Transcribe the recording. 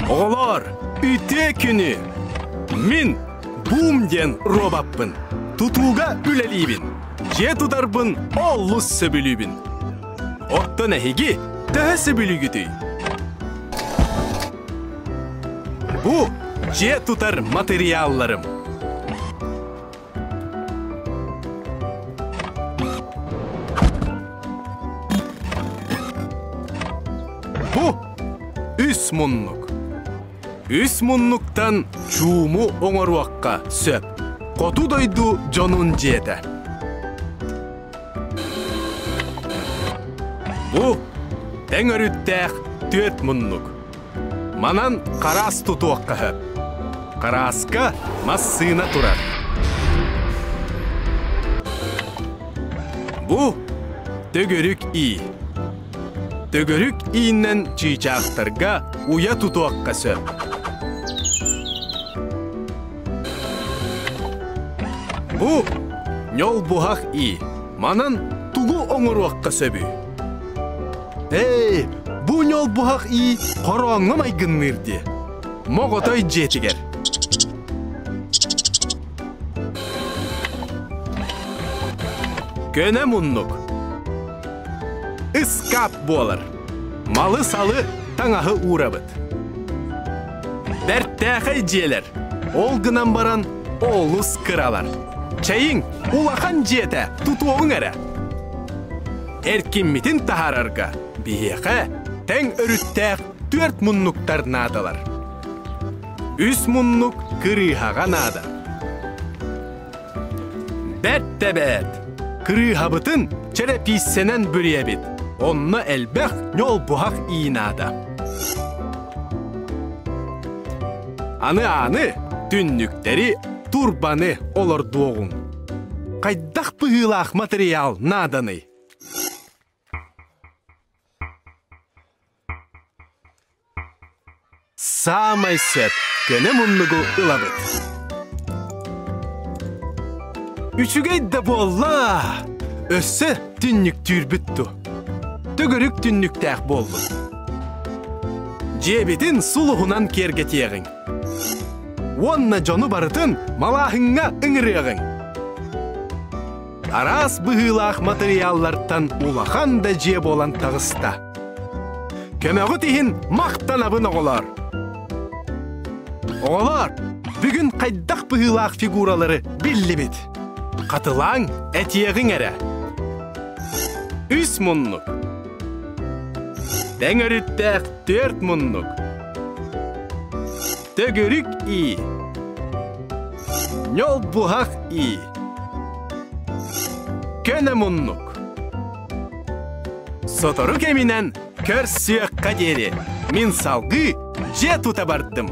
Оҕолоор, үтүө күнү! Мин Бум диэн робоппун. Тутууга үлэлиибин. Дьиэ тутарбын олус сөбүлүүбүн. Оттон эһиги төһө сөбүлүүгүтүй? Бу дьиэ тутар матырыйаалларым. Бу үс муннук. Үс муннуктан чууму оҥоруохха сөп. Хоту дойду дьонун дьиэтэ. Бу тэҥ өрүттээх түөрт муннук. Манан хараас тутуохха сөп. Харааска массыына турар. Бу төгүрүк ии. Төгүрүк ииннэн чыычаахтарга уйа тутуохха сөп. Бу ньолбуһах ии. Манан тугу оҥоруохха сөбүй? Эй, бу ньолбуһах ии хорооҥҥо майгынныыр дии. Моҕотой дьиэтигэр. Көнө муннук. Ыскаап буолар. Малы-салы, таҥаһы уурабыт. Бэртээхэй дьиэлэр. Ол гынан баран олус кыралар. Чэйиҥ, улахан дьиэтэ тутуоҕуҥ эрэ. Эркиммитин таһаарарга биһиэхэ тэҥ өрүттээх түөрт муннуктар наадалар. Үс муннук кырыыһаҕа наада. Бэрт да бэрт! Кырыыһабытын чэрэпииссэнэн бүрүйэбит, онно элбэх ньолбуһах ии наада. Аны ааны, түннүктэри, турбаны олордуоҕуҥ. Хайдах быһыылаах матырыйаал нааданый? Саамай сөп, көнө муннугу ылабыт. Үчүгэй да буолла! Өссө түннүктүүрбүт дуу? Төгүрүк түннүктээх буоллун. Дьиэбитин сулуһунан киэргэтиэҕиҥ. Уонна дьону барытын малааһыҥҥа ыҥырыаҕыҥ. Араас быһыылаах матырыйааллартан улахан да дьиэ буолан таҕыста. Көмөҕүт иһин махтанабын, оҕолоор! Оҕолоор, бүгүн хайдах быһыылаах фигуралары биллибит? Хатылааҥ, этиэҕиҥ эрэ. Үс муннук. Тэҥ өрүттээх түөрт муннук. Төгүрүк ии. Ньолбуһах ии. Көнө муннук. Сотору кэминэн көрсүөххэ диэри мин салгыы дьиэ тута бардым.